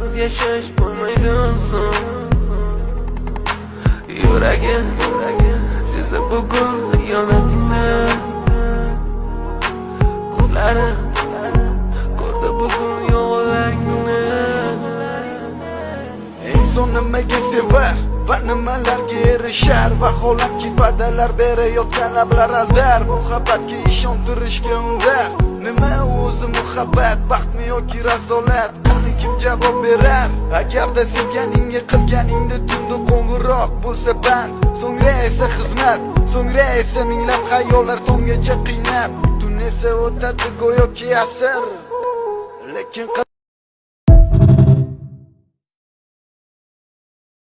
Sensiz yashash bo'lmaydi oson. Yuragim sezdi bugun xiyonatingni. Ko'zlarim ko'rdi bugun yolg'onlaringni. Inson nimaga sevar va nimalarga erishar? Vaholanki, va'dalar berayotgan lablar aldar, muhabbatga ishontirishga undar. Nima o'zi muhabbat, baxtmi yoki razolat? Qani, kim javob berar? Agarda sevganingga qilganingda tunda qo'ng'iroq bo'lsa band, so'ngra esa xizmat, so'ngra esa minglab xayollar tonggacha qiynab, tun esa o'tadi go'yoki asr, lekin